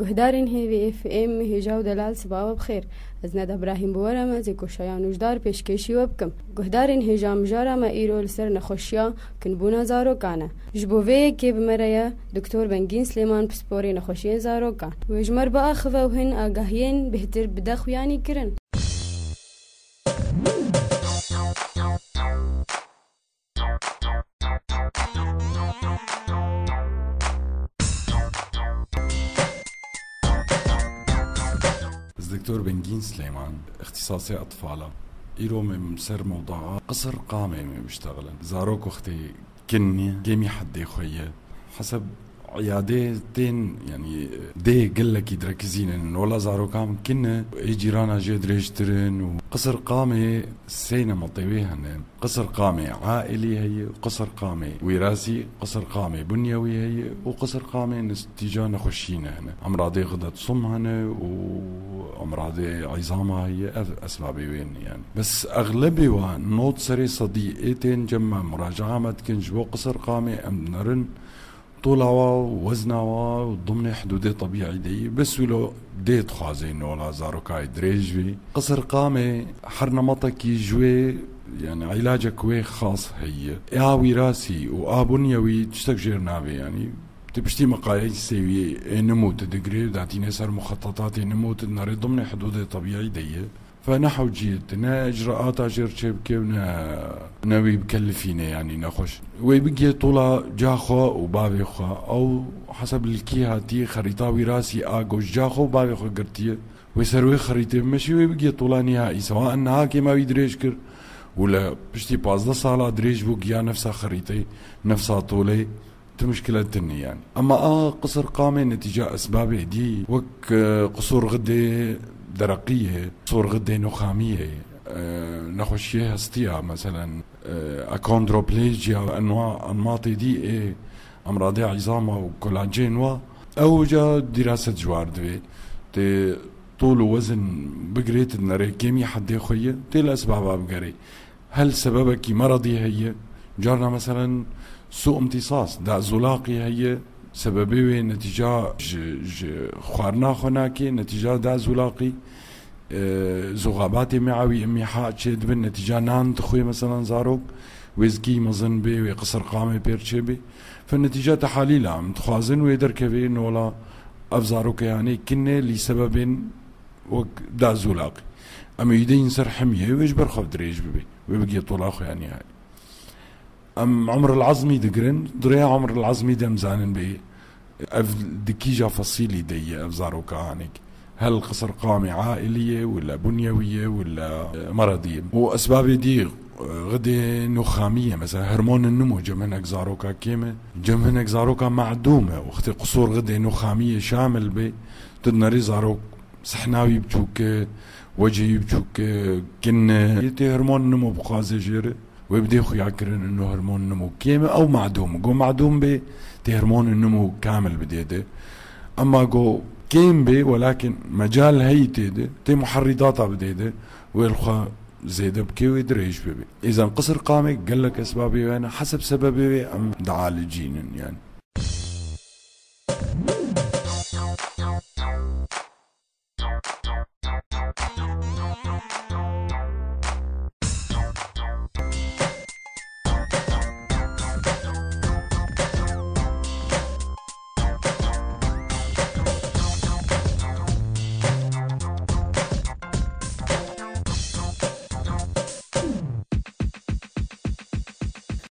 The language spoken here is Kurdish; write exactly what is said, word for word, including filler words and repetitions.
Guhdarên Hêvî F M, hêja û delal, siba we bi xêr. Ez Neda Brahîm bi we re me zêkoşa ya nûjdar pêşkêşî we bikim. Guhdarên hêja, mijara me îro li ser nexweşiya kinbûna zarokan e. Ji bo vê yekê bi me re ye Doktor Bengîn Silêman, pisporê nexweşiyên zarokan. Wê ji me re biaxive û hin agahiyên bêhtir bide xuyanîkirin. Ez Doktor Bengîn Silêman, îxtîsasê etfal im. Îro me ser mewdaa qisir qamê me biştexilin. Zarok wextê kin ye, kêmî heddê xwe ye. Heseb îyadê tên, yanî dê gelekî direkizînin. Nola zarokan kin e, ê cîrana jê dirêjtir in û qisir qamê sê nemetê wê hene. Qisir qamê ailî heye, qisir qamê wîrasî, qisir qamê bunyewî heye û qisir qamê nitîca nexweşîne hene. Emradê xidet sum hene û emradê îzama heye, ev esbabê wê ne yanî. Bes exlebê wa nod serê sedî ê tên cem me muracaa me dikin ji bo qisir qamê em dinerin. Tola wa û wezna wa û dimnê hidûdê tebîî de yî, bes wilo dê dixwaze nola zarokayê dirêj bî. Qisir qamê her nematekî ji wê, yanî îlacek wê xas heye. A wîrasî û a bunyewî tiştek jêr navê, yanî tu piştî miqayesê wî ê nimo tu digirê, datînê ser muxetetatê nimo tu dinarê dimnê hidûdê tebîî de ye. Fe ne hewciyê tu ne icraata jêr çêbike û ne, ne wî bikelifîne, yanî nexweş. Wê bigihê tola ca xwe û bavê xwe. Ew heseb li kî hatî, xerîta wîrasî a go ji ca xwe û bavê xwe girtiye. Wê ser wê xerîtê bimeşî, wê bigihê tola nîhaî. Sewa niha kêma wî dirêj kir û li piştî pazdeh sala dirêj bû giya nefsa xerîtê, nefsa tolê. Ti muşkile tune yani. Ama a qisir qamê netîca esbabê dî wek, e, qisûr xidê dereqiyê, qisûr xidê nuxamiyê, e, nexweşiyê hestiya, meselen, e, akondroplejya, enwa, enmatê dî ê emradê îzama û kolancên wa, ew ca dîraset ji war divê. Tê tol û wezin bigirê, ti dinerê kêmî heddê xwe ye, tê li esbaba bigerê. Hel sebebekî meredî heye, carna meselen su imtîsas, da zulaqî heye, sebebê wê netîca ji, ji xwarina xwe nake, netîca da zulaqî, e, zuxabatê meawî, emiha çêdibin, netîca nan dixwê meselen zarok, wê zikî mezin bê, wê qisir qamê pêr çêbê. Fe netîca tehalîla em dixwazin wê derkevê nola ev zarokê hanê kinê lî sebebên wek da zulaqî. Em ê dêyin ser hemiyê, wê ji ber xwe dirêj bibe. Wê bigê tola xwe ya nihayî. Em umr el azmî digirin, di rêya umr el azmî de em zanin bê ev di kîja fesîlî de ye, ev zaroka hanik. Hel qisir qamê ailî ye, wila bunyewî ye, wila, e, meredî ye. Û esbabê dî, e, xidê nuxamî ye. Mesela hermonên nimo cem hinek zaroka kêm e. Cem hinek zaroka madûm e. Wextê qisûr xidê nuxamî ye şamil bê, tu dinerî zarok sehna wî biçûk e, wecê wî biçûk e, kin e. Yê tê hermon nimo bixwaze jêr e. Wê bidê xuya kirin ino hermon nimo kêm e, ew madûm. Go madûm bê, tê hermon nimo kamil bidê de. Ema go kêm bê, welakin mecal heyî tê de, tê muherrîdata bidê de, wê li xwe zêde bike, wê dirêj bibe. Îzan qisir qamê gelek esbabê wê ne, heseb sebebê wê em dialicînin yani.